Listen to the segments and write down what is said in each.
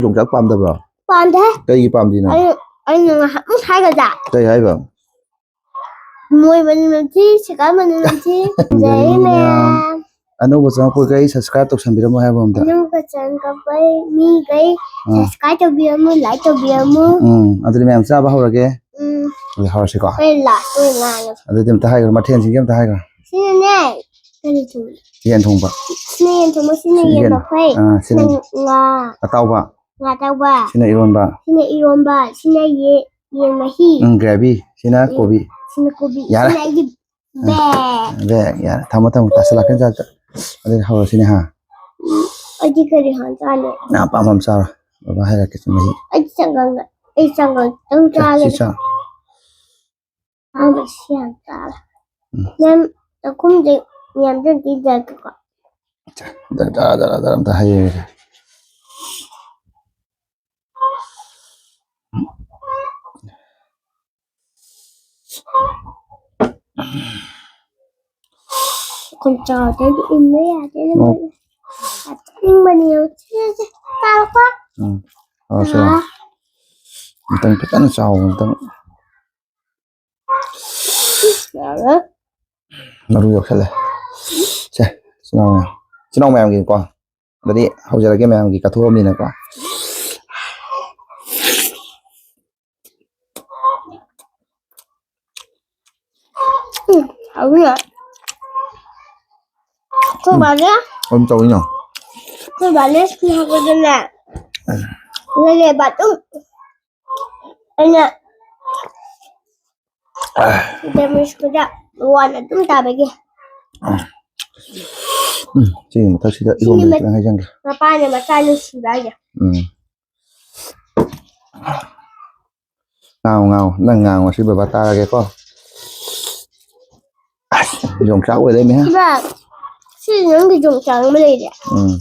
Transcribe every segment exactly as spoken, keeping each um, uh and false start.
ꯌꯣꯡꯆꯥꯛ ꯄꯥꯝꯗꯕ꯭ꯔꯣ? ꯄꯥꯝꯗꯦ꯫ ꯀꯩꯒꯤ ꯄꯥꯝꯗ꯭ꯔꯤꯅꯣ? ꯑꯩ, ꯑꯩꯅ ꯉꯥꯏꯍꯥꯛ ꯍꯥꯏꯒꯗ꯭ꯔꯥ? ꯀꯩ ꯍꯥꯏꯕ? ꯃꯣꯏ ꯃꯅꯝ ꯅꯝꯊꯤ, ꯁꯦꯒꯥꯏ ꯃꯅꯝ ꯅꯝꯊꯤ꯫ ꯐꯖꯩ ꯐꯖꯩ ꯃꯌꯥꯝ꯫ ꯃꯌꯥꯝ꯫ ꯑꯅꯧꯕ ꯆꯪꯉꯛꯄꯈꯩ subscribe ꯇꯧꯁꯟꯕꯤꯔꯝꯃꯣ ꯍꯥꯏꯕ ꯑꯝꯇ꯫ ꯑꯅꯧꯕ ꯆꯪꯉꯛꯄꯩ ꯃꯤꯈꯩ ꯑꯥ꯫ Subscribe ꯇꯧꯕꯤꯔꯝꯃꯣ, like ꯇꯧꯕꯤꯔꯝꯃꯣ꯫ ꯎꯝ, ꯑꯗꯨꯗꯤ ꯃꯌꯥꯝ ꯆꯥꯕ ꯍꯧꯔꯒꯦ꯫ ꯎꯝ꯫ ꯑꯗꯨꯗꯤ ꯍꯧꯔꯁꯤꯀꯣ꯫ ꯍꯣꯔꯦꯟ last ꯑꯣꯏꯅ ꯉꯥꯡꯉꯁꯤ꯫ ꯑꯗꯨꯗꯤ ꯑꯝꯇ ꯍꯥꯏꯈ꯭ꯔꯣ, ꯃꯊꯦꯜꯁꯤꯡꯁꯦ ꯑꯝꯇ ꯍꯥꯏꯈ꯭ꯔꯣ꯫ ꯁꯤꯅꯅꯦ, ꯀꯔꯤ ꯊꯣꯡꯕ? ꯌꯦꯟ ꯊꯣꯡꯕ꯫ ꯁꯤꯅ ꯌꯦꯟ ꯃꯐꯩ꯫ ꯑꯥ, ꯁꯤꯅ ꯁꯤꯅ ꯉꯥ꯫ ꯑꯇꯥꯎꯕ꯫ ꯉꯥ ꯑꯇꯥꯎꯕ꯫ ꯁꯤꯅ ꯏꯔꯣꯟꯕ꯫ ꯁꯤꯅ ꯏꯔꯣꯟꯕ꯫ ꯁꯤꯅ ꯌꯦ-, ꯌꯦꯟ ꯃꯍꯤ꯫ ꯎꯝ, gravy꯫ ꯁꯤꯅ ꯎꯝ꯫ ꯀꯣꯕꯤ꯫ ꯁꯤꯅ ꯀꯣꯕꯤ꯫ ꯌꯥꯔꯦ꯫ ꯁꯤꯅ ꯑꯩꯒꯤ ꯎꯝ꯫ Bag꯫ Bag, ꯌꯥꯔꯦ꯫ ꯊꯝꯃꯣ, ꯊꯝꯃꯣ꯫ ꯇꯥꯁꯜꯂꯛꯀꯅꯤ ꯆꯥꯛꯇ꯫ ꯑꯗꯨꯗꯤ ꯍꯧꯔꯁꯤꯅꯦ, ꯍꯥ? ꯎꯝ, ꯑꯩꯗꯤ ꯀꯔꯤ ꯍꯥꯟꯅ ꯆꯥꯅꯤ? ꯅꯪ ꯑꯄꯥꯝꯕ ꯑꯃ ꯆꯥꯔꯣ꯫ ꯕꯕꯥ ꯍꯥꯏꯔꯛꯀꯦ, ꯃꯍꯤ꯫ ꯑꯩ ꯆꯪꯒꯪꯒ-, ꯑꯩ ꯆꯪꯒꯪ ꯈꯤꯇꯪ ꯆꯥ, ꯁꯤ ꯆꯥꯒꯦ꯫ ꯆꯥ꯫ ꯑꯍꯥꯟꯕ ꯁꯤ ꯍꯥꯟꯅ ꯆꯥꯔꯦ꯫ ꯎꯝ꯫ ꯃꯌꯥꯝ ꯆꯥꯛꯈꯨꯝꯁꯦ ꯃꯌꯥꯝꯗ ꯄꯤꯖꯔꯒꯦꯀꯣ꯫ ꯆꯥ, ꯖꯔ, ꯖꯔ, ꯖꯔ, ꯖꯔ ꯑꯝꯇ ꯍꯩꯔꯒꯦ꯫ ꯈꯣꯡꯆꯥꯎꯗꯩꯗꯤ ꯏꯟꯕ ꯌꯥꯗꯦꯅꯦ, ꯑꯣ꯫ ꯃꯣꯏ꯫ ꯆꯥꯅꯤꯡꯕꯅꯤ ꯌꯦꯡꯉꯨ꯫ ꯁꯦ, ꯁꯦ, ꯆꯥꯎꯀꯣ꯫ ꯎꯝ꯫ ꯑꯥ, ꯁꯦ꯫ ꯑꯥ꯫ ꯑꯝꯇꯪ ꯐꯖꯅ ꯆꯥꯎꯕ ꯑꯝꯇꯪ꯫ ꯌꯥꯔꯦ꯫ ꯃꯔꯨ ꯌꯧꯁꯜꯂꯦ꯫ ꯁꯦ, ꯏꯆꯤꯟ ꯏꯅꯥꯎ ꯃꯌꯥꯝ꯫ ꯏꯆꯤꯟ ꯏꯅꯥꯎ ꯃꯌꯥꯝꯒꯤꯀꯣ꯫ ꯑꯗꯨꯗꯤ ꯍꯧꯖꯔꯒꯦ, ꯃꯌꯥꯝꯒꯤ ꯀꯠꯊꯣꯛꯑꯕꯅꯤꯅꯀꯣ꯫ ꯎꯝ, ꯍꯥꯎꯋꯤ꯫ ꯑꯩꯈꯣꯏ ꯕꯥꯅꯦ꯫ ꯀꯔꯝ ꯇꯧꯔꯤꯅꯣ? ꯑꯩꯈꯣꯏ ꯕꯥꯅꯦ ꯁ꯭ꯀꯨꯜ ꯍꯜꯂꯛꯄꯗꯅꯦ꯫ ꯎꯝ꯫ ꯂꯩꯔꯦꯕ ꯑꯗꯨꯝ꯫ ꯑꯩꯅ ꯁꯤꯗ ꯃꯤꯁꯀꯗ ꯋꯥꯟ ꯑꯗꯨꯝ ꯇꯥꯕꯒꯤ꯫ ꯎꯝ, ꯁꯤꯒꯤ ꯃꯊꯛꯁꯤꯗ ꯁꯤꯒꯤ ꯏꯔꯣꯟꯕ ꯃ-, ꯈꯤꯇꯪ ꯍꯩꯖꯟꯒꯦ꯫ ꯃꯄꯥꯅ ꯃꯆꯥ ꯅꯨꯡꯁꯤꯕ ꯍꯥꯏꯁꯦ꯫ ꯎꯝ꯫ ꯉꯥꯡꯉꯨ, ꯉꯥꯡꯉꯨ꯫ ꯅꯪ ꯉꯥꯡꯉꯨ, ꯁꯤ ꯕꯕꯥ ꯇꯥꯔꯒꯦꯀꯣ꯫ ꯑꯁ, ꯌꯣꯡꯆꯥꯛ ꯑꯣꯏ ꯂꯩꯔꯝꯃꯦ꯫ ꯏꯕꯥ, ꯁꯤ ꯅꯪꯒꯤ ꯌꯣꯡꯆꯥꯛ ꯑꯃ ꯂꯩꯔꯦ꯫ ꯎꯝ꯫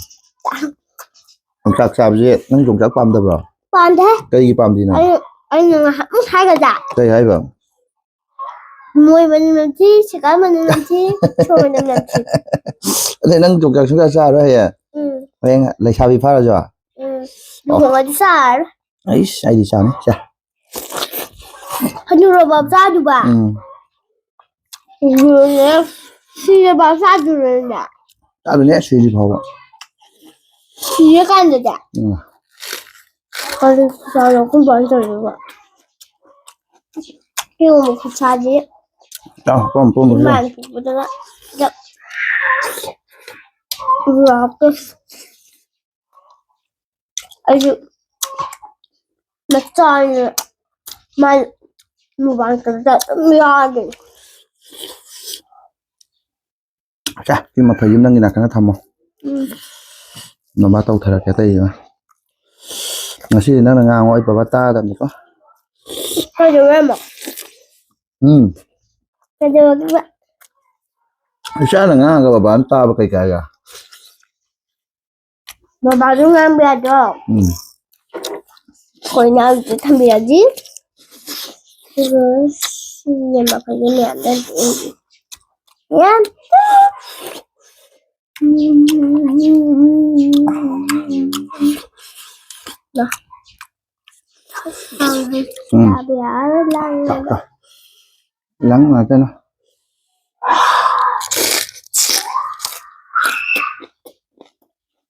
ꯌꯣꯡꯆꯥꯛ ꯆꯥꯕꯁꯦ ꯅꯪ ꯌꯣꯡꯆꯥꯛ ꯄꯥꯝꯗꯕ꯭ꯔꯣ? ꯄꯥꯝꯗꯦ꯫ ꯀꯩꯒꯤ ꯄꯥꯝꯗ꯭ꯔꯤꯅꯣ? ꯑꯩ, ꯑꯩꯅ ꯉꯥꯏꯍꯥꯛ ꯍꯥꯏꯒꯗ꯭ꯔꯥ? ꯀꯩ ꯍꯥꯏꯕ? ꯃꯣꯏ ꯃꯅꯝ ꯅꯝꯊꯤ, ꯁꯦꯒꯥꯏ ꯃꯅꯝ ꯅꯝꯊꯤ, ꯁꯣ ꯃꯅꯝ ꯅꯝꯊꯤ꯫ ꯑꯗꯩ ꯅꯪ ꯌꯣꯡꯆꯥꯛ ꯁꯨꯡꯆꯥ ꯆꯥꯔꯣꯏ ꯍꯌꯦꯡ? ꯎꯝ꯫ ꯍꯌꯦꯡ ꯂꯩꯁꯥꯕꯤ ꯐꯥꯔꯁꯨ? ꯎꯝ꯫ ꯂꯨꯍꯣꯡꯉꯗꯤ ꯆꯥꯔꯔꯣꯏ꯫ ꯑꯩꯁ, ꯑꯩꯗꯤ ꯆꯥꯅꯤ꯫ ꯁꯦ꯫ ꯍꯅꯨꯔꯕ ꯆꯥꯗꯨꯕ? ꯎꯝ꯫ ꯂꯣꯏꯔꯦ꯫ ꯁꯤꯔꯕ ꯆꯥꯗꯨꯔꯅꯦ? ꯆꯥꯗꯣꯏꯅꯦ, ꯁꯤꯗ꯭ꯔꯤ ꯐꯥꯎꯕ꯫ ꯁꯤꯔꯀꯥꯟꯗꯗꯤ? ꯎꯝ꯫ ꯀꯔꯤ ꯆꯥꯔꯣ? ꯑꯩꯈꯣꯏ ꯕꯥꯅ ꯇꯧꯔꯤꯕ? ꯁꯤꯒꯨꯝꯕ ꯈꯨꯠꯁꯥꯁꯤ ꯆꯥꯎ, ꯄꯣꯝ, ꯄꯣꯝ, ꯄꯣꯝ꯫ ꯏꯃꯥꯅ ꯄꯤꯔꯛꯄꯗꯒ ꯆꯞ ꯂꯥꯞꯄꯦ꯫ ꯑꯩꯁꯨ ꯃꯆꯥꯅꯤꯅ ꯃꯥ ꯃꯨꯛꯕꯥꯡ ꯇꯧꯕꯗ ꯑꯗꯨꯝ ꯌꯥꯎꯔꯗꯣꯏꯅꯤ꯫ ꯁꯦ, ꯁꯤ ꯃꯐꯩꯁꯤ ꯅꯪꯒꯤ ꯅꯥꯀꯟꯗ ꯊꯝꯃꯣ꯫ ꯎꯝ꯫ ꯃꯃꯥ ꯇꯧꯊꯔꯛꯀꯦ ꯑꯇꯩꯁꯤꯅ꯫ ꯉꯁꯤꯗꯤ ꯅꯪꯅ ꯉꯥꯡꯉꯣ, ꯑꯩ ꯕꯕꯥ ꯇꯥꯗꯕꯅꯤꯀꯣ꯫ ꯀꯩꯗꯧꯔꯦ, ꯑꯃ? ꯎꯝ꯫ ꯀꯩꯗꯧꯔꯒꯦꯕ? ꯏꯆꯥꯅ ꯉꯥꯡꯉꯒ ꯕꯕꯥꯅ ꯇꯥꯕ ꯀꯩ ꯀꯥꯏꯒꯦ? ꯕꯕꯥꯁꯨ ꯉꯥꯡꯕ ꯌꯥꯗ꯭ꯔꯣ? ꯎꯝ꯫ ꯑꯩꯈꯣꯏ ꯏꯅꯥꯎꯁꯦ ꯊꯝꯕꯤꯔꯗꯤ꯫ ꯑꯗꯨꯒ ꯁꯤ ꯌꯦꯟ ꯃꯈꯩꯁꯦ ꯃꯌꯥꯝ ꯂꯩꯔꯗꯤ ꯌꯥꯝ ꯃꯥ꯫ ꯎꯝ꯫ ꯆꯥꯕ ꯌꯥꯔꯔꯣꯏ, ꯂꯥꯡꯉꯦ꯫ ꯂꯪ ꯉꯥꯛꯇꯅ꯫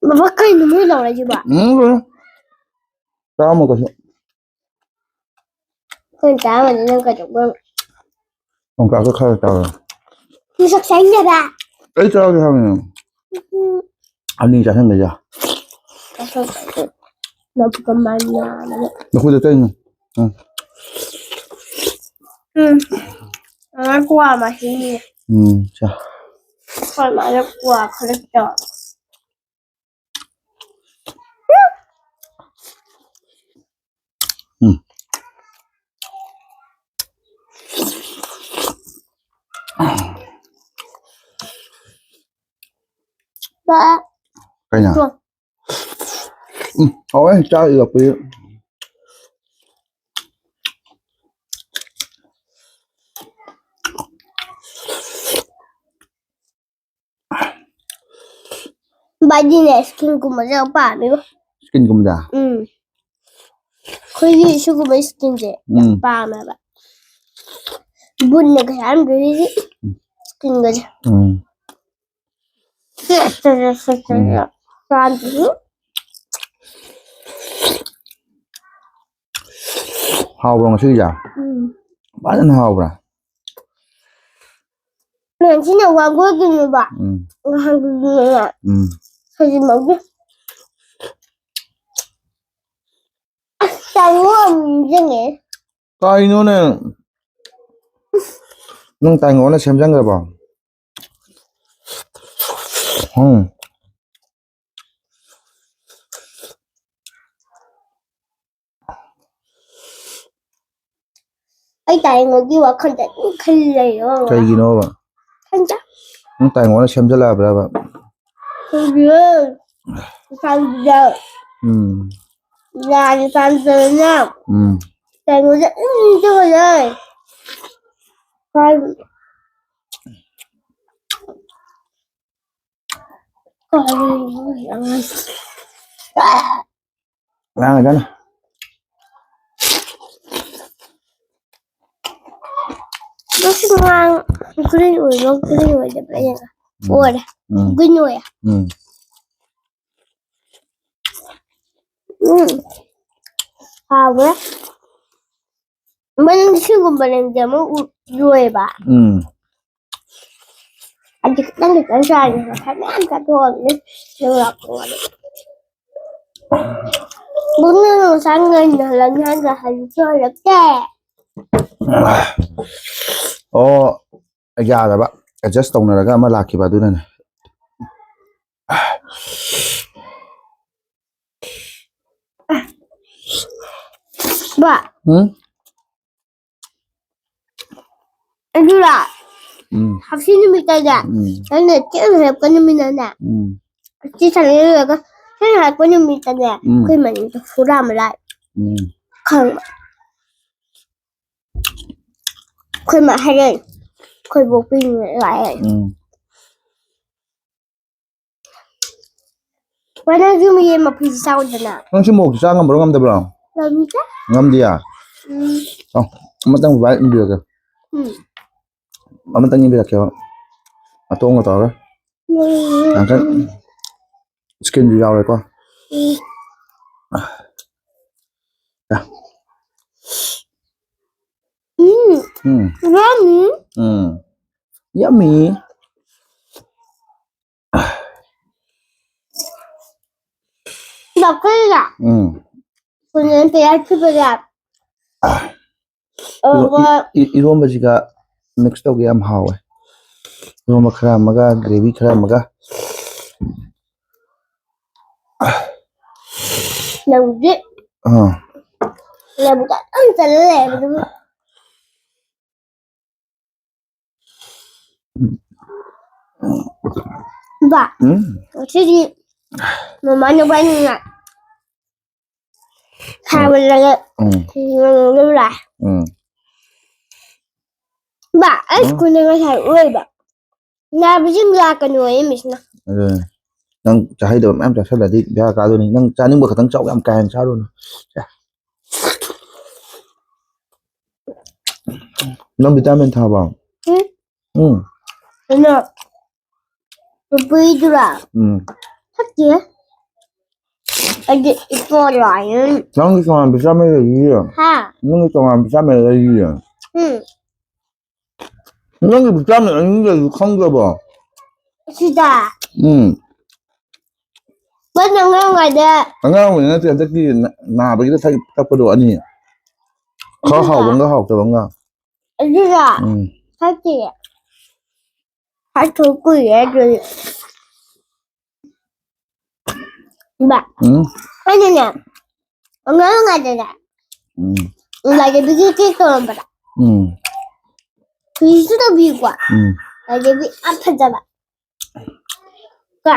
ꯕꯕꯥ, ꯀꯩꯅꯣ ꯃꯣꯏ ꯂꯧꯔꯛꯏꯁꯤꯕꯣ? ꯎꯝ, ꯂꯣꯏꯔꯦ꯫ ꯆꯥꯝꯃ ꯀꯩꯁꯨ꯫ ꯑꯩꯈꯣꯏꯅ ꯆꯥꯝꯃꯗꯤ ꯅꯪ ꯀꯩꯗꯧꯕ? ꯌꯣꯡꯆꯥꯛꯇꯣ ꯈꯔ ꯆꯥꯎꯔꯦ꯫ ꯃꯁꯛ ꯆꯥꯅꯤꯡꯗꯕ? ꯑꯩ ꯆꯥꯒꯦ ꯍꯥꯏꯕꯅꯦ꯫ ꯎꯝ꯫ ꯑꯅꯤ ꯆꯥꯁꯤꯟꯕ ꯌꯥ꯫ ꯆꯥꯁꯤꯟ-, ꯂꯐꯨ ꯀꯃꯥꯏꯅ ꯅꯥꯕꯅꯣ? ꯂꯐꯨꯗ ꯇꯩꯅꯨ꯫ ꯎꯝ꯫ ꯎꯝ꯫ ꯑꯉꯥꯡ ꯀ꯭ꯋꯥ ꯃꯍꯤꯅꯦ꯫ ꯎꯝ, ꯆꯥ꯫ ꯑꯩꯈꯣꯏ ꯃꯥꯅ ꯀ꯭ꯋꯥ ꯈꯔ ꯆꯥꯎ꯫ ꯎꯝ꯫ ꯕꯥ꯫ ꯀꯩꯅꯣ? ꯇꯣ꯫ ꯎꯝ, ꯍꯥꯎꯋꯦ, ꯆꯥ ꯏꯜꯂꯛꯄꯗꯤ꯫ ꯕꯥꯏꯗꯤꯅꯦ, skin ꯒꯨꯝꯕꯁꯦ ꯌꯥꯝ ꯄꯥꯝꯃꯦꯕꯣ꯫ ꯁ꯭ꯀꯤꯟꯒꯨꯝꯕꯗ? ꯎꯝ꯫ ꯑꯩꯈꯣꯏꯒꯤ ꯁꯤꯒꯨꯝꯕ ꯁ꯭ꯀꯤꯟꯁꯦ ꯌꯥꯝ ꯎꯝ꯫ ꯄꯥꯝꯃꯦꯕ꯫ ꯕꯨꯠꯅ ꯀꯩꯁꯥꯝꯗꯨꯗꯤ ꯁ꯭ꯀꯤꯟꯒꯁꯦ꯫ ꯎꯝ꯫ ꯎꯝ꯫ ꯆꯥꯗ꯭ꯔꯤ꯫ ꯍꯥꯎꯕ꯭ꯔꯣ ꯉꯁꯤꯒꯤꯁꯦ? ꯎꯝ꯫ ꯐꯖꯅ ꯍꯥꯎꯕ꯭ꯔꯥ? ꯃꯦꯟꯁꯤꯅ ꯋꯥꯡꯒꯣꯏꯒꯤꯅꯦꯕ꯫ ꯎꯝ꯫ ꯉꯍꯥꯟꯒꯤꯅꯦ꯫ ꯎꯝ꯫ ꯍꯧꯖꯤꯛꯃꯛꯀꯤ꯫ ꯑꯁ, ꯇꯥꯏꯉꯣ ꯑꯃꯨꯛ ꯅꯤꯡꯁꯤꯡꯉꯦ꯫ ꯀꯩꯅꯣꯅꯦ? ꯅꯪ ꯇꯥꯏꯉꯣꯅ ꯁꯦꯝꯖꯟꯈ꯭ꯔꯕꯣ? ꯎꯝ꯫ ꯑꯩ ꯇꯥꯏꯉꯣꯒꯤ ꯋꯥꯈꯜꯗ ꯑꯗꯨꯝ ꯈꯜ ꯂꯩꯔꯣ꯫ ꯀꯩꯒꯤꯅꯣꯕ? ꯈꯪꯗꯦ꯫ ꯅꯪ ꯇꯥꯏꯉꯣꯅ ꯁꯦꯝꯖꯜꯂꯛꯑꯕ꯭ꯔꯕ? ꯈꯪꯗꯤꯌꯦ꯫ ꯏꯝꯐꯥꯜꯗ ꯎꯝ꯫ ꯂꯥꯟ ꯇꯥꯟꯗꯅ ꯎꯝ꯫ ꯇꯥꯏꯉꯣꯁꯦ ꯑꯗꯨꯝ ꯅꯤꯡꯁꯤꯡꯍꯜꯂꯦ꯫ ꯍꯥꯏ-, ꯀꯔꯤꯅꯣ ꯑꯉꯥꯡꯁꯦ? ꯂꯥꯡꯒꯅꯨ꯫ ꯃꯁꯤ ꯉꯥꯡ green ꯑꯣꯏꯕ꯭ꯔꯣ, green ꯑꯣꯏꯗꯕ꯭ꯔꯥ ꯌꯦꯡꯉꯣ꯫ ꯎꯝ꯫ ꯑꯣꯏꯔꯦ꯫ ꯎꯝ꯫ Green ꯑꯣꯏꯌꯦ꯫ ꯎꯝ꯫ ꯎꯝ꯫ ꯍꯥꯎꯋꯦ꯫ ꯃꯅꯤꯡ ꯁꯤꯒꯨꯝꯕ ꯂꯦꯡꯁꯦ ꯑꯃ ꯎ-, ꯂꯣꯏꯕ꯫ ꯎꯝ꯫ ꯑꯗꯨ ꯈꯤꯇꯪ ꯈꯤꯇꯪ ꯆꯥꯔꯦ, ꯉꯁꯥꯏ ꯃꯌꯥꯝ ꯆꯥꯊꯣꯛꯑꯕꯅꯦ꯫ ꯅꯪ ꯂꯥꯛꯄ ꯉꯥꯏꯔꯦ꯫ ꯕꯨꯡꯅ ꯉꯁꯥꯏ ꯉꯟꯅ ꯍꯜꯂꯛꯅꯤ ꯍꯥꯏꯔꯒ ꯍꯧꯖꯤꯛꯁꯨ ꯍꯜꯂꯛꯇꯦ꯫ ꯑꯣ, ꯌꯥꯗꯕ꯫ Adjust ꯇꯧꯅꯔꯒ ꯑꯃ ꯂꯥꯛꯈꯤꯕ ꯑꯗꯨꯅꯅꯦ꯫ ꯕꯥ꯫ ꯎꯝ? ꯑꯗꯨꯔ? ꯎꯝ꯫ ꯍꯥꯞꯁꯤ ꯅꯨꯃꯤꯠꯇꯅꯦ, ꯎꯝ꯫ ꯑꯩꯅ ꯊꯦꯡꯅ ꯍꯜꯂꯛꯄ ꯅꯨꯃꯤꯠꯅꯅꯦ, ꯎꯝ꯫ ꯁꯤ ꯁꯥꯟꯅ ꯂꯣꯏꯔꯒ ꯊꯦꯡꯅ ꯍꯜꯂꯛꯄ ꯅꯨꯃꯤꯠꯇꯅꯦ, ꯎꯝ꯫ ꯑꯩꯈꯣꯏ ꯃꯅꯤꯡꯗ ꯐꯨꯔꯥ ꯑꯃ ꯂꯥꯛꯑꯦ꯫ ꯎꯝ꯫ ꯈꯪꯕ꯫ ꯑꯩꯈꯣꯏ ꯃꯥ ꯍꯥꯏꯔꯛꯑꯦ, ꯑꯩꯈꯣꯏ ꯕꯣꯛꯄꯤꯅ ꯂꯥꯛꯑꯦ꯫ ꯎꯝ꯫ ꯍꯣꯏ, ꯅꯪꯁꯨ ꯌꯦꯟ ꯃꯐꯩꯁꯦ ꯆꯥꯎꯗꯅ꯫ ꯅꯪ ꯁꯤ ꯃꯣꯔꯣꯛꯁꯦ ꯆꯥ ꯉꯝꯕ꯭ꯔꯣ ꯉꯝꯗꯕ꯭ꯔꯣ? ꯉꯝꯗꯦ꯫ ꯉꯝꯗꯤꯌꯥ? ꯎꯝ꯫ ꯑꯣ, ꯑꯃꯇꯪ ꯕꯕꯥ ꯏꯟꯕꯤꯔꯒꯦ꯫ ꯎꯝ꯫ ꯑꯃꯇꯪ ꯏꯟꯕꯤꯔꯛꯀꯦꯕ꯫ ꯃꯇꯣꯡꯒ ꯇꯧꯔꯒ꯫ ꯎꯝ꯫ ꯌꯥꯝ ꯀꯟ-, skinꯁꯨ ꯌꯥꯎꯔꯦꯀꯣ꯫ ꯎꯝ꯫ ꯌꯥ꯫ ꯎꯝ꯫ ꯎꯝ꯫ Yummy꯫ ꯎꯝ꯫ Yummy꯫ ꯂꯧꯈꯠꯂꯤꯔꯥ? ꯎꯝ꯫ ꯀꯨꯏꯅ ꯇꯌꯥꯔ ꯊꯤꯕꯗ꯫ ꯑꯗꯨꯒ ꯏ-, ꯏ-, ꯏꯔꯣꯝꯕꯁꯤꯒ mix ꯇꯧꯒꯦ ꯌꯥꯝ ꯍꯥꯎꯋꯦ꯫ ꯏꯔꯣꯝꯕ ꯈꯔ ꯑꯃꯒ, gravy ꯈꯔ ꯑꯃꯒ꯫ ꯂꯧꯗꯤ꯫ ꯑꯥ꯫ ꯂꯧꯗꯤ ꯑꯗꯨꯝ ꯆꯠꯂ ꯂꯩꯕꯗꯨꯕꯨ꯫ ꯕꯥ, ꯎꯝ꯫ ꯉꯁꯤꯗꯤ ꯃꯃꯥ ꯅꯕꯥꯅꯤꯅ ꯍꯥꯏꯕꯗꯒꯤ ꯎꯝ꯫ ꯌꯦꯡꯉꯨꯔꯦ꯫ ꯎꯝ꯫ ꯕꯥ, ꯑꯩ ꯎꯝ꯫ ꯁ꯭ꯀꯨꯜꯗ ꯉꯁꯥꯏ ꯎꯏꯕ꯫ ꯅꯥꯕꯁꯤꯡ ꯂꯥꯛꯀꯅꯨ ꯑꯌꯦ ꯃꯤꯁꯅ꯫ ꯑꯗꯨꯅꯦ꯫ ꯅꯪ ꯆꯥꯍꯩꯗꯕ ꯃꯌꯥꯝ ꯆꯥꯁꯤꯜꯂꯗꯤ ꯕꯦꯔꯥ ꯀꯥꯗꯣꯏꯅꯤ꯫ ꯅꯪ ꯆꯥꯅꯤꯡꯕ ꯈꯛꯇꯪ ꯆꯥꯎ, ꯌꯥꯝ ꯀꯥ ꯍꯦꯟꯅ ꯆꯥꯔꯨꯅꯨ꯫ ꯁꯦ꯫ ꯅꯪ vitamin ꯊꯥꯕ꯭ꯔꯣ? ꯎꯝ꯫ ꯎꯝ꯫ ꯀꯩꯅꯣ? ꯄꯨꯄꯨꯒꯤꯗꯨꯔꯥ? ꯎꯝ꯫ ꯊꯛꯇꯦ꯫ ꯑꯩꯗꯤ ꯏꯄꯣ ꯂꯥꯛꯑꯦ꯫ ꯅꯪꯒꯤ ꯇꯣꯉꯥꯟ vitamin ꯂꯩꯔꯤꯌꯦ꯫ ꯍꯥ? ꯅꯪꯒꯤ ꯇꯣꯉꯥꯟ vitamin ꯂꯩꯔꯤꯌꯦ꯫ ꯎꯝ꯫ ꯅꯪꯒꯤ vitamin ꯑꯅꯤ ꯂꯩꯕꯗꯨ ꯈꯪꯗ꯭ꯔꯕꯣ? ꯁꯤꯗ꯫ ꯎꯝ꯫ ꯅꯪ ꯑꯉꯥꯡ ꯑꯣꯏꯔꯤꯉꯩꯗ꯫ ꯑꯉꯥꯡ ꯑꯣꯏꯔꯤꯉꯩ ꯅꯠꯇꯦ, ꯍꯟꯗꯛꯀꯤ ꯅ-, ꯅꯥꯕꯒꯤꯗ ꯊꯛ-, ꯊꯛꯄꯗꯣ ꯑꯅꯤ꯫ ꯈꯔ ꯑꯗꯨꯒ ꯍꯥꯎꯕ ꯑꯃꯒ ꯍꯥꯎꯇꯕ ꯑꯃꯒ꯫ ꯑꯗꯨꯒ ꯎꯝ꯫ ꯊꯛꯇꯤꯌꯦ꯫ ꯊꯛꯇꯕ ꯀꯨꯏꯔꯦ ꯑꯗꯨꯗꯤ꯫ ꯏꯃꯥ꯫ ꯎꯝ꯫ ꯑꯩꯅꯅꯦ, ꯑꯉꯥꯡ ꯑꯣꯏꯔꯤꯉꯩꯗꯅꯦ, ꯎꯝ꯫ ꯏꯃꯥꯟꯅꯕꯤꯒꯤ cake ꯇꯧꯔꯝꯕꯗ꯫ ꯎꯝ꯫ ꯍꯧꯖꯤꯛꯁꯨ ꯇꯧꯕꯤꯌꯨꯀꯣ꯫ ꯎꯝ꯫ ꯏꯃꯥꯟꯅꯕꯤ ꯌꯥꯝ ꯐꯖꯕ꯫ ꯀꯣ?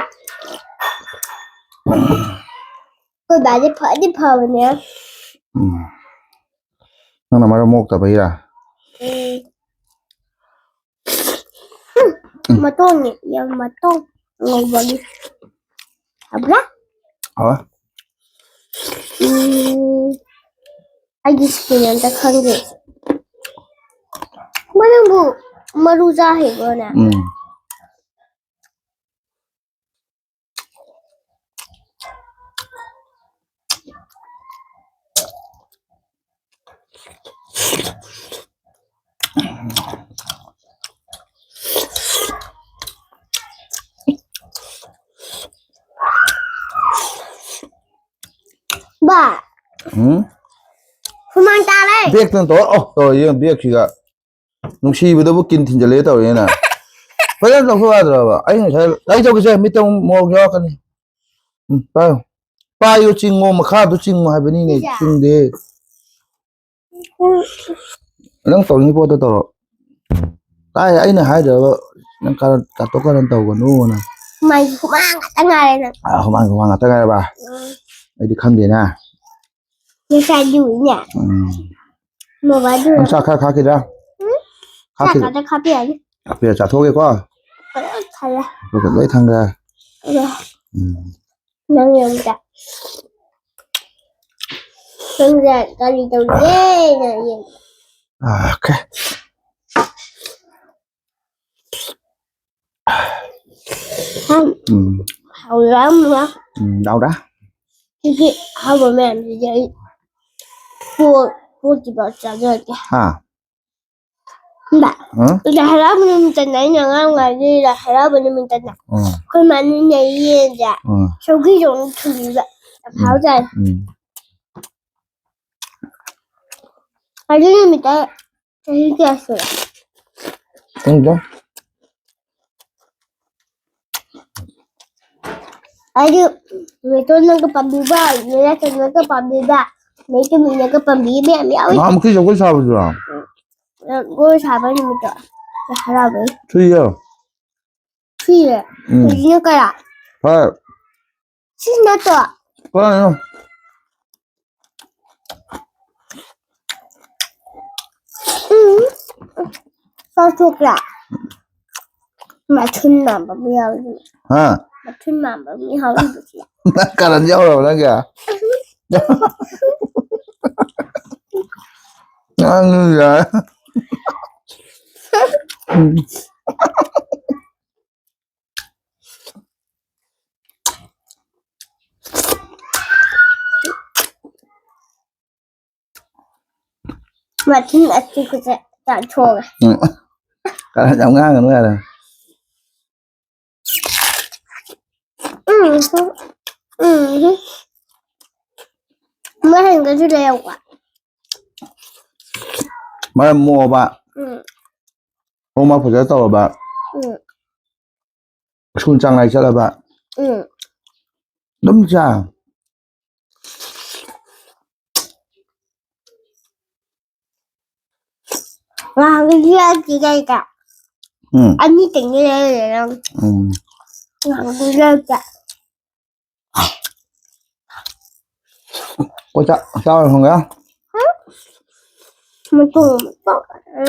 ꯑꯩꯈꯣꯏ ꯕꯥꯗꯤ ꯐꯗꯤ ꯐꯕꯅꯦ꯫ ꯎꯝ꯫ ꯅꯪꯅ ꯃꯔꯝ ꯃꯣꯛꯇꯕꯩꯔꯥ? ꯎꯝ꯫ ꯎꯝ꯫ ꯃꯇꯣꯡꯅꯦ, ꯌꯦꯟ ꯃꯇꯣꯡ ꯉꯧꯕꯒꯤ꯫ ꯍꯥꯎꯕ꯭ꯔꯥ? ꯍꯥꯎꯋꯦ꯫ ꯎꯝ, ꯑꯩꯒꯤ ꯁ꯭ꯀꯤꯟ ꯑꯝꯇ ꯈꯪꯗꯦ꯫ ꯃꯣꯏ ꯅꯪꯕꯨ ꯃꯔꯨ ꯆꯥ ꯍꯩꯕ꯭ꯔꯣꯅꯦ? ꯎꯝ꯫ ꯕꯥ꯫ ꯎꯝ? ꯍꯨꯃꯥꯡ ꯇꯥꯔꯦ꯫ ꯕꯦꯛꯇꯅ ꯇꯧꯔ, ꯑꯣ, ꯇꯧꯔ ꯌꯦꯡ, ꯕꯦꯛꯁꯤꯒ꯫ ꯅꯨꯡꯁꯤꯕꯗꯕꯨ ꯀꯤꯟ ꯊꯤꯟꯖꯜꯂꯦ ꯇꯧꯔꯦꯅ꯫ ꯐꯖꯅ ꯂꯧꯊꯣꯛ ꯌꯥꯗ꯭ꯔꯕ? ꯑꯩ ꯉꯁꯥꯏ ꯂꯥꯏꯔꯤꯛ ꯇꯧꯒꯦꯁꯦ, ꯃꯤꯠꯇ ꯑꯃꯨꯛ ꯃꯣꯔꯣꯛ ꯌꯥꯎꯔꯛꯀꯅꯤ꯫ ꯎꯝ, ꯄꯥꯏꯌꯨ꯫ ꯄꯥꯏꯌꯨ, ꯆꯤꯡꯉꯣ, ꯃꯈꯥꯗꯨ ꯆꯤꯡꯉꯣ ꯍꯥꯏꯕꯅꯤꯅꯦ, ꯁꯤꯁꯦ꯫ ꯆꯤꯡꯗꯦ꯫ ꯅꯪ ꯇꯧꯅꯤꯡꯉꯤ ꯄꯣꯠꯇꯣ ꯇꯧꯔꯣ꯫ ꯇꯥꯏ, ꯑꯩꯅ ꯍꯥꯏꯗ꯭ꯔꯕ ꯅꯪ ꯀꯥꯔꯟ, ꯀꯥꯇꯣꯛ ꯀꯥꯔꯟ ꯇꯧꯒꯅꯨꯅ꯫ ꯍꯨꯃꯥꯡ, ꯍꯨꯃꯥꯡ ꯉꯥꯛꯇ ꯉꯥꯏꯔꯦ ꯅꯪ꯫ ꯑꯥ, ꯍꯨꯃꯥꯡ, ꯍꯨꯃꯥꯡ ꯉꯥꯛꯇ ꯉꯥꯏꯔꯕ? ꯎꯝ꯫ ꯑꯩꯗꯤ ꯈꯪꯗꯦꯅ꯫ ꯉꯁꯥꯏꯗꯨꯅꯦ꯫ ꯎꯝ꯫ ꯃꯃꯥꯗꯨ ꯅꯪ ꯆꯥꯛ ꯈꯔ ꯈꯥꯛꯈꯤꯗ꯭ꯔꯥ? ꯎꯝ? ꯈꯥꯛꯈꯤꯗ꯭ꯔꯥ? ꯆꯥꯛ ꯈꯛꯇ ꯈꯥꯛꯄꯤꯔꯅꯤ꯫ ꯈꯥꯛꯄꯤꯔ ꯆꯥꯊꯣꯛꯑꯒꯦꯀꯣ꯫ ꯂꯣꯏ ꯊꯜꯂꯦ꯫ ꯂꯣꯏ ꯊꯝꯈ꯭ꯔꯦ? ꯑꯗꯣ ꯎꯝ꯫ ꯅꯪ ꯌꯨꯝꯗ꯫ ꯅꯪꯁꯦ ꯀꯔꯤ ꯇꯧꯔꯤꯒꯦ? ꯅꯪ ꯌꯦꯡ꯫ ꯑꯣꯀꯦ꯫ ꯎꯝ꯫ ꯍꯥꯎꯔꯝꯃꯣ꯫ ꯎꯝ, ꯌꯥꯎꯔꯦ꯫ ꯁꯤꯒꯤ ꯑꯍꯥꯎꯕ ꯃꯌꯥꯝꯁꯤꯗꯤ ꯑꯩ ꯄꯣ-, ꯄꯣꯠꯇ꯭ꯔꯤꯐꯥꯎ ꯆꯥꯖꯔꯒꯦ꯫ ꯍꯥ? ꯏꯃꯥ, ꯎꯝ? ꯂꯥꯏ ꯍꯔꯥꯎꯕ ꯅꯨꯃꯤꯠꯇꯅꯦ ꯑꯩꯅ ꯑꯉꯥꯡ ꯑꯣꯏꯔꯤꯉꯩꯗ ꯂꯥꯏ ꯍꯔꯥꯎꯕ ꯅꯨꯃꯤꯠꯇꯅꯦ ꯎꯝ꯫ ꯑꯩꯈꯣꯏ ꯃꯥꯅꯅꯦ ꯌꯦꯟꯁꯦ ꯎꯝ꯫ ꯁꯧꯒ꯭ꯔꯤꯗꯧꯅ ꯊꯣꯡꯕꯤꯕ꯫ ꯌꯥꯝ ꯎꯝ꯫ ꯍꯥꯎꯖꯥꯠꯅꯤ꯫ ꯎꯝ꯫ ꯑꯗꯨ ꯅꯨꯃꯤꯠꯇ ꯆꯍꯤ ꯀꯌꯥ ꯁꯨꯔꯦ? ꯈꯪꯗꯦ꯫ ꯑꯩꯗꯤ ꯃꯦꯇꯣꯟꯅꯒ ꯄꯥꯝꯕꯤꯕ, ꯅꯦꯂꯥꯆꯟꯅꯒ ꯄꯥꯝꯕꯤꯕ, ꯃꯩꯇꯩꯃꯤꯅꯒ ꯄꯥꯝꯕꯤꯕ ꯃꯌꯥꯝ ꯌꯥꯎꯏ꯫ ꯅꯍꯥꯟꯃꯨꯛꯀꯤ ꯖꯒꯣꯏ ꯁꯥꯕꯗꯨꯔꯣ? ꯖꯒꯣꯏ ꯁꯥꯕ ꯅꯨꯃꯤꯠꯇꯣ꯫ ꯍꯔꯥꯎꯕꯩ꯫ ꯁꯨꯏꯌꯣ꯫ ꯁꯤꯁꯦ? ꯎꯝ꯫ ꯍꯧꯖꯤꯛꯅ ꯀꯌꯥ? ꯍꯣꯏ꯫ ꯁꯤ ꯅꯠꯇ꯭ꯔꯣ? ꯀꯅꯥꯅꯣ? ꯎꯝ꯫ ꯆꯥꯊꯣꯛꯄ꯭ꯔꯥ? ꯃꯊꯨꯟ ꯃꯥꯟꯕ ꯑꯃ ꯌꯥꯎꯔꯤ꯫ ꯍꯥ? ꯃꯊꯨꯟ ꯃꯥꯟꯕ ꯑꯃ ꯌꯥꯎꯔꯤꯕꯁꯦ꯫ ꯅꯪ ꯀꯔꯟ ꯌꯥꯎꯔꯕ ꯅꯪꯒꯤ? ꯅꯪ ꯌꯥꯔꯦ꯫ ꯃꯊꯤꯟ ꯑꯆꯤꯛꯄꯁꯦ ꯆꯥꯊꯣꯛꯑꯒ꯫ ꯎꯝ꯫ ꯀꯔꯟ ꯌꯥꯝ ꯉꯥꯡꯒꯅꯨ ꯌꯥꯔꯦ꯫ ꯎꯝ꯫ ꯎꯝ꯫ ꯃꯍꯦꯟꯒꯁꯨ ꯂꯩꯔꯛꯄ꯫ ꯃꯔꯝ ꯃꯣꯛꯑꯕ꯫ ꯎꯝ꯫ ꯍꯣꯝꯋꯥꯛ ꯐꯖꯅ ꯇꯧꯔꯕ꯫ ꯎꯝ꯫ ꯁ꯭ꯀꯨꯜ ꯆꯥꯡ ꯅꯥꯏ ꯆꯠꯂꯕ꯫ ꯎꯝ꯫ ꯑꯗꯨꯝ ꯆꯥ꯫ ꯉꯍꯥꯟꯒꯤ ꯌꯥꯗꯤ ꯂꯩꯇ꯫ ꯎꯝ꯫ ꯑꯅꯤꯇꯪꯗꯤ ꯂꯩꯔꯦ ꯅꯪ꯫ ꯎꯝ꯫ ꯉꯍꯥꯟꯒꯤ ꯂꯩꯇ꯫ ꯑꯩꯈꯣꯏ ꯆꯥꯛ ꯆꯥꯕ ꯍꯧꯔꯦ꯫ ꯃꯇꯣꯡ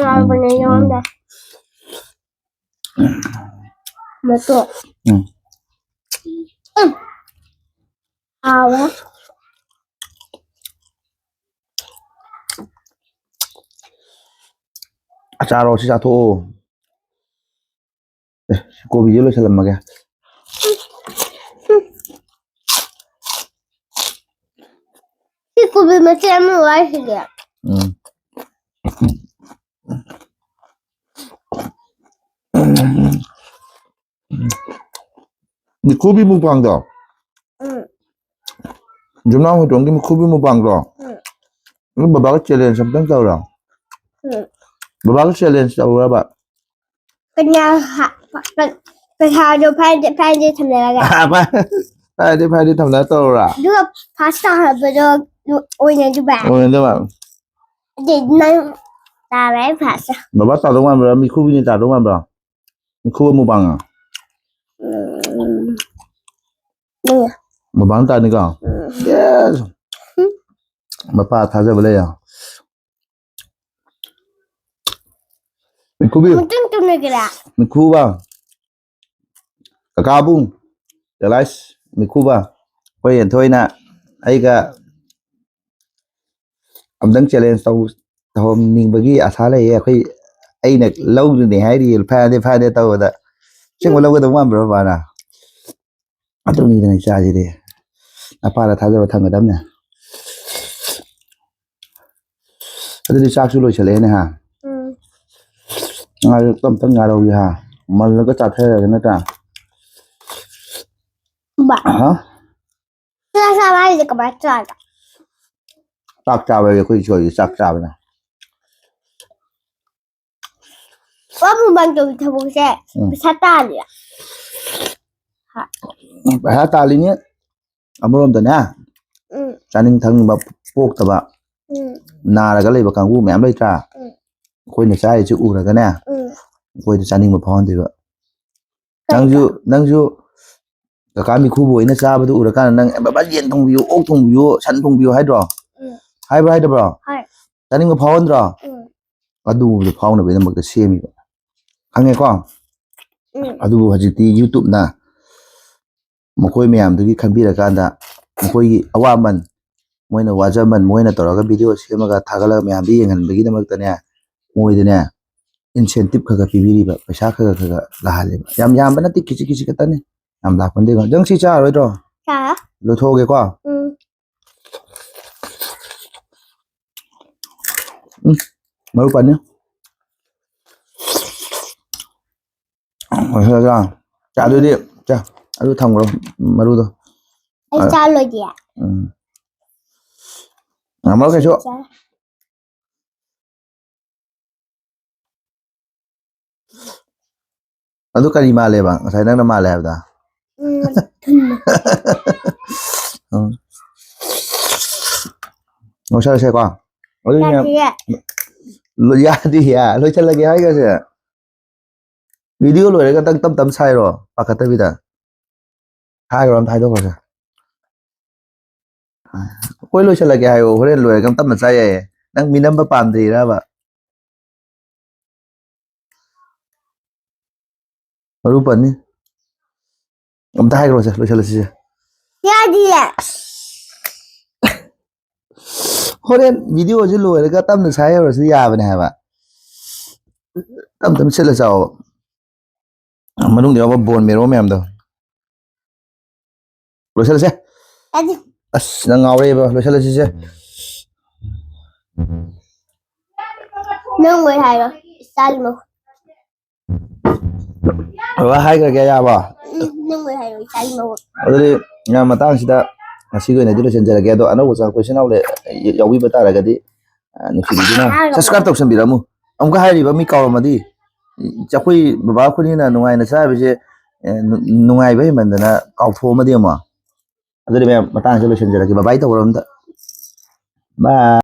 ꯌꯥꯎꯕꯅꯦ, ꯎꯝ꯫ ꯌꯥꯎꯔꯝꯗꯦ꯫ ꯃꯇꯣꯡ꯫ ꯎꯝ꯫ ꯎꯝ꯫ ꯍꯥꯎꯋꯦ꯫ ꯑꯆꯥꯔꯣ ꯁꯤ ꯆꯥꯊꯣꯛꯑꯣ꯫ ꯑꯦ, ꯁꯤ ꯀꯣꯕꯤꯁꯦ ꯂꯣꯏꯁꯤꯜꯂꯝꯃꯒꯦ꯫ ꯁꯤ ꯀꯣꯕꯤ ꯃꯆꯦꯠ ꯑꯃ ꯋꯥꯠꯂꯤꯁꯤꯗꯤ꯫ ꯎꯝ꯫ ꯃꯤꯈꯨꯕꯤ ꯃꯨꯛꯕꯥꯡꯗꯣ? ꯎꯝ꯫ ꯖꯨꯝꯅꯥ ꯍꯣꯏꯗꯣꯝꯒꯤ ꯃꯤꯈꯨꯕꯤ ꯃꯨꯛꯕꯥꯡꯗꯣ? ꯎꯝ꯫ ꯑꯗꯨ ꯕꯕꯥꯒ challenge ꯑꯝꯇꯪ ꯇꯧꯔꯣ꯫ ꯎꯝ꯫ ꯕꯕꯥꯒ challenge ꯇꯧꯔꯕ? ꯀꯅꯥ ꯍ-, ꯄ-, ꯄꯩꯁꯥꯗꯣ ꯐꯥꯏꯗꯦ, ꯐꯥꯏꯗꯦ ꯊꯝꯅꯔꯒ? ꯐꯥꯏꯗꯦ, ꯐꯥꯏꯗꯦ ꯊꯝꯅꯔ ꯇꯧꯔꯣꯔꯥ? ꯑꯗꯨꯒ first ꯇꯥꯍꯧꯕꯗꯣ ꯑꯣꯏꯅꯗꯣꯏꯕ? ꯑꯣꯏꯅꯗꯣꯏꯕ꯫ ꯑꯗꯨꯗꯤ ꯅꯪ ꯇꯥꯔꯦ first꯫ ꯕꯕꯥ ꯇꯥꯗꯧ ꯃꯥꯟꯕ꯭ꯔꯥ? ꯃꯤꯈꯨꯕꯤꯅ ꯇꯥꯗꯧ ꯃꯥꯟꯕ꯭ꯔꯥ? ꯃꯤꯈꯨꯕ ꯃꯨꯛꯕꯥꯡ? ꯎꯝ꯫ ꯎꯝ꯫ ꯃꯨꯛꯕꯥꯡ ꯇꯥꯅꯤꯀꯣ? ꯎꯝ꯫ Yes꯫ ꯃꯄꯥ ꯊꯥꯖꯕ ꯂꯩ ꯌꯥ꯫ ꯃꯤꯈꯨꯕꯤ꯫ ꯃꯇꯨꯡ ꯇꯨꯝꯂꯒꯦꯔꯥ? ꯃꯤꯈꯨꯕ꯫ ꯀꯀꯥꯕꯨ꯫ Realize꯫ ꯃꯤꯈꯨꯕ꯫ ꯑꯩꯈꯣꯏ ꯌꯦꯟꯊꯣꯏꯅ ꯑꯩꯒ ꯑꯝꯇꯪ ꯆꯦꯂꯦꯟꯖ ꯇꯧ ꯇꯧꯍꯟꯅꯤꯡꯕꯒꯤ ꯑꯁꯥ ꯂꯩꯌꯦ꯫ ꯑꯩꯈꯣꯏ ꯑꯩꯅ ꯂꯧꯗꯣꯏꯅꯦ ꯍꯥꯏꯔꯤꯌꯦ, ꯐꯥꯏꯅꯦ ꯐꯥꯏꯅꯦ ꯇꯧꯕꯗ꯫ ꯑꯁꯦꯡꯕ ꯂꯧꯒꯗꯧ ꯃꯥꯟꯕ꯭ꯔꯣ ꯕꯕꯥꯅ? ꯑꯗꯨꯅꯤꯗꯅ ꯏꯆꯥꯁꯤꯗꯤ꯫ ꯑꯄꯥꯗ ꯊꯥꯖꯕ ꯊꯝꯒꯗꯕꯅꯦ꯫ ꯑꯗꯨꯗꯤ ꯆꯥꯛꯁꯨ ꯂꯣꯏꯁꯜꯂꯛꯑꯦꯅꯦ ꯍꯥ? ꯎꯝ꯫ ꯉꯥꯏꯔꯣ, ꯇꯞ ꯇꯞ ꯉꯥꯏꯔꯧꯒꯦ ꯍꯥ? ꯃꯜꯂꯒ ꯆꯥꯊꯔꯒꯦ ꯅꯠꯇ꯭ꯔꯥ? ꯕꯥ꯫ ꯍꯥ? ꯆꯥꯛ ꯆꯥꯕ ꯍꯥꯏꯁꯦ ꯀꯃꯥꯏꯅ ꯆꯥꯕ? ꯆꯥꯛ ꯆꯥꯕ ꯍꯥꯏꯁꯦ ꯑꯩꯈꯣꯏ ꯏꯁꯣꯔꯒꯤ ꯆꯥꯛ ꯆꯥꯕꯅ꯫ ꯋꯥ ꯃꯨꯛꯕꯥꯡ ꯇꯧꯕ ꯊꯕꯛꯁꯦ ꯎꯝ꯫ ꯄꯩꯁꯥ ꯇꯥꯜꯂꯤꯔꯥ? ꯄꯩꯁꯥ ꯇꯥꯜꯂꯤꯅꯤ꯫ ꯑꯃꯔꯣꯝꯗꯅꯦ, ꯎꯝ꯫ ꯆꯥꯅꯤꯡ ꯊꯛꯅꯤꯡꯕ ꯄꯣꯛꯇꯕ, ꯎꯝ꯫ ꯅꯥꯔꯒ ꯂꯩꯕ ꯀꯥꯡꯕꯨ ꯃꯌꯥꯝ ꯂꯩꯇ꯭ꯔꯥ? ꯎꯝ꯫ ꯑꯩꯈꯣꯏꯅ ꯆꯥꯔꯤꯁꯦ ꯎꯔꯒꯅꯦ, ꯎꯝ꯫ ꯑꯩꯈꯣꯏꯗ ꯆꯥꯅꯤꯡꯕ ꯐꯥꯎꯍꯟꯗꯣꯏꯕ꯫ ꯀꯩꯅꯣ? ꯅꯪꯁꯨ, ꯅꯪꯁꯨ ꯀꯀꯥ ꯃꯤꯈꯨꯕ ꯍꯣꯏꯅ ꯆꯥꯕꯗꯨ ꯎꯔꯀꯥꯟꯗ ꯅꯪ, "ꯑꯦ, ꯕꯕꯥ, ꯌꯦꯟ ꯊꯣꯡꯕꯤꯌꯨ, ꯑꯣꯛ ꯊꯣꯡꯕꯤꯌꯨ, ꯁꯟ ꯊꯣꯡꯕꯤꯌꯨ" ꯍꯥꯏꯗ꯭ꯔꯣ? ꯎꯝ꯫ ꯍꯥꯏꯕ꯭ꯔꯣ, ꯍꯥꯏꯗꯕ꯭ꯔꯣ? ꯍꯥꯏ꯫ ꯆꯥꯅꯤꯡꯕ ꯐꯥꯎꯍꯟꯗ꯭ꯔꯣ? ꯎꯝ꯫ ꯑꯗꯨꯒꯨꯝꯕꯗꯣ ꯐꯥꯎꯅꯕꯒꯤꯗꯃꯛꯇ ꯁꯦꯝꯃꯤꯕ꯫ ꯈꯪꯉꯦꯀꯣ? ꯎꯝ꯫ ꯑꯗꯨꯕꯨ ꯍꯧꯖꯤꯛꯇꯤ YouTubeꯅ ꯃꯈꯣꯏ ꯃꯌꯥꯝꯗꯨꯒꯤ ꯈꯟꯕꯤꯔꯀꯥꯟꯗ, ꯃꯈꯣꯏꯒꯤ ꯑꯋꯥꯃꯟ, ꯃꯣꯏꯅ ꯋꯥꯖꯃꯟ, ꯃꯣꯏꯅ ꯇꯧꯔꯒ video ꯁꯦꯝꯃꯒ ꯊꯥꯒꯠꯂꯒ ꯃꯌꯥꯝꯗ ꯌꯦꯡꯍꯟꯕꯒꯤꯗꯃꯛꯇꯅꯦ, ꯃꯣꯏꯗꯅꯦ incentive ꯈꯔ ꯈꯔ ꯄꯤꯕꯤꯔꯤꯕ, ꯄꯩꯁꯥ ꯈꯔ ꯈꯔ ꯈꯔ ꯂꯥꯛꯍꯜꯂꯦꯕ꯫ ꯌꯥꯝ ꯌꯥꯝꯕ ꯅꯠꯇꯦ, ꯈꯤꯖꯤꯛ ꯈꯤꯖꯤꯛ ꯈꯛꯇꯅꯤ꯫ ꯌꯥꯝ ꯂꯥꯛꯄ ꯅꯠꯇꯦꯀꯣ꯫ ꯅꯪ ꯁꯤ ꯆꯥꯔꯣꯏꯗ꯭ꯔꯣ? ꯆꯥꯔꯣꯏ꯫ ꯂꯣꯏꯊꯣꯛꯑꯒꯦꯀꯣ꯫ ꯎꯝ꯫ ꯎꯝ, ꯃꯔꯨ ꯄꯥꯟꯅꯤ꯫ ꯂꯣꯏꯁꯤꯜꯂꯁꯤꯔꯥ? ꯆꯥ, ꯑꯗꯨꯗꯤ, ꯆꯥ, ꯑꯗꯨ ꯊꯝꯈ꯭ꯔꯣ, ꯃꯔꯨꯗꯣ꯫ ꯑꯩ ꯑ, ꯆꯥ ꯂꯣꯏꯗꯤꯌꯦ꯫ ꯎꯝ꯫ ꯉꯝꯃꯔꯣꯏ ꯀꯩꯁꯨ꯫ ꯆꯥ꯫ ꯑꯗꯨ ꯀꯔꯤ ꯃꯥꯜꯂꯦꯕ? ꯉꯁꯥꯏ ꯅꯪꯅ ꯃꯥꯜꯂꯦ ꯍꯥꯏꯕꯗ? ꯎꯝ, ꯊꯨꯝꯃꯦ꯫ ꯎꯝ꯫ ꯂꯣꯏꯁꯜꯂꯁꯦꯀꯣ? ꯑꯗꯨꯗꯤ ꯌꯥꯗꯤꯌꯦ꯫ ꯂꯣ-, ꯌꯥꯗꯤꯌꯦ? ꯂꯣꯏꯁꯜꯂꯒꯦ ꯍꯥꯏꯒ꯭ꯔꯁꯦ? Video ꯂꯣꯏꯔꯒ ꯇꯪ ꯇꯞ ꯇꯞ ꯁꯥꯏꯔꯣ, ꯄꯥꯈꯠꯇꯕꯤꯗ꯫ ꯍꯥꯏꯔꯣ, ꯑꯝꯇ ꯍꯥꯏꯗꯣꯛꯈ꯭ꯔꯁꯦ꯫ ꯑꯩꯈꯣꯏ ꯂꯣꯏꯁꯜꯂꯒꯦ ꯍꯥꯏꯌꯣ, ꯍꯣꯔꯦꯟ ꯂꯣꯏꯔꯒ ꯇꯞꯅ ꯆꯥ ꯌꯥꯏꯌꯦ꯫ ꯅꯪ ꯃꯤꯅꯝꯕ ꯄꯥꯝꯗ꯭ꯔꯤꯔꯕ? ꯃꯔꯨ ꯄꯟꯅꯤ꯫ ꯑꯝꯇ ꯍꯥꯏꯈ꯭ꯔꯣꯁꯦ, ꯂꯣꯏꯁꯜꯂꯁꯤꯁꯦ꯫ ꯌꯥꯗꯤꯌꯦ꯫ ꯍꯣꯔꯦꯟ ꯚꯤꯗꯤꯑꯣꯁꯤ ꯂꯣꯏꯔꯒ ꯇꯞꯅ ꯁꯥꯏꯍꯧꯔꯁꯨ ꯌꯥꯕꯅꯦ ꯍꯥꯏꯕ꯫ ꯇꯞ ꯇꯞꯅ ꯁꯤꯠꯂ ꯆꯥꯎꯕ꯫ ꯃꯅꯨꯡꯗ ꯌꯥꯎꯕ ꯕꯣꯟ ꯃꯦꯔꯣ ꯃꯌꯥꯝꯗꯣ꯫ ꯂꯣꯏꯁꯤꯜꯂꯁꯦ꯫ ꯌꯥꯗꯦ꯫ ꯑꯁ, ꯅꯪ ꯉꯥꯎꯔꯦꯕ꯫ ꯂꯣꯏꯁꯤꯜꯂꯁꯤꯁꯦ꯫ ꯅꯪ ꯑꯣꯏ ꯍꯥꯏꯔꯣ꯫ ꯏꯆꯥꯒꯤ ꯃꯍꯨꯠ꯫ ꯕꯕꯥ ꯍꯥꯏꯈ꯭ꯔꯒꯦ, ꯌꯥꯕ? ꯎꯝ, ꯅꯪ ꯑꯣꯏ ꯍꯥꯏꯔꯣ, ꯏꯆꯥꯒꯤ ꯃꯍꯨꯠ꯫ ꯑꯗꯨꯗꯤ ꯉꯥ ꯃꯇꯥꯡꯁꯤꯗ ꯉꯁꯤꯒꯤ ꯑꯣꯏꯅꯗꯤ ꯂꯣꯏꯁꯤꯟꯖꯔꯒꯦ꯫ ꯑꯗꯣ ꯑꯅꯧꯕ ꯆꯪꯉꯛꯄ ꯏꯆꯤꯟ ꯏꯅꯥꯎ ꯂꯩ-, ꯌꯥꯎꯕꯤꯕ ꯇꯥꯔꯒꯗꯤ, ꯑ, ꯅꯨꯡꯁꯤꯕꯤꯗꯨꯅ ꯍꯥꯏꯔꯣ꯫ Subscribe ꯇꯧꯁꯟꯕꯤꯔꯝꯃꯨ꯫ ꯑꯃꯨꯛꯀ ꯍꯥꯏꯔꯤꯕ ꯃꯤ ꯀꯥꯎꯔꯝꯃꯗꯤ, ꯑꯩꯈꯣꯏ ꯕꯕꯥ ꯑꯩꯈꯣꯏꯅꯤꯅ ꯅꯨꯡꯉꯥꯏꯅ ꯆꯥꯕꯁꯦ, ꯑꯦ, ꯅꯨ-, ꯅꯨꯡꯉꯥꯏꯕ ꯍꯦꯟꯃꯟꯗꯅ ꯀꯥꯎꯊꯣꯛꯑꯝꯃꯗꯤ ꯑꯃꯨꯛ꯫ ꯑꯗꯨꯗꯤ ꯃꯌꯥꯝ ꯃꯇꯥꯡꯁꯤꯗ ꯂꯣꯏꯁꯤꯟꯖꯔꯒꯦ꯫ Bye bye ꯇꯧꯔꯣ ꯑꯝꯇ꯫ Bye꯫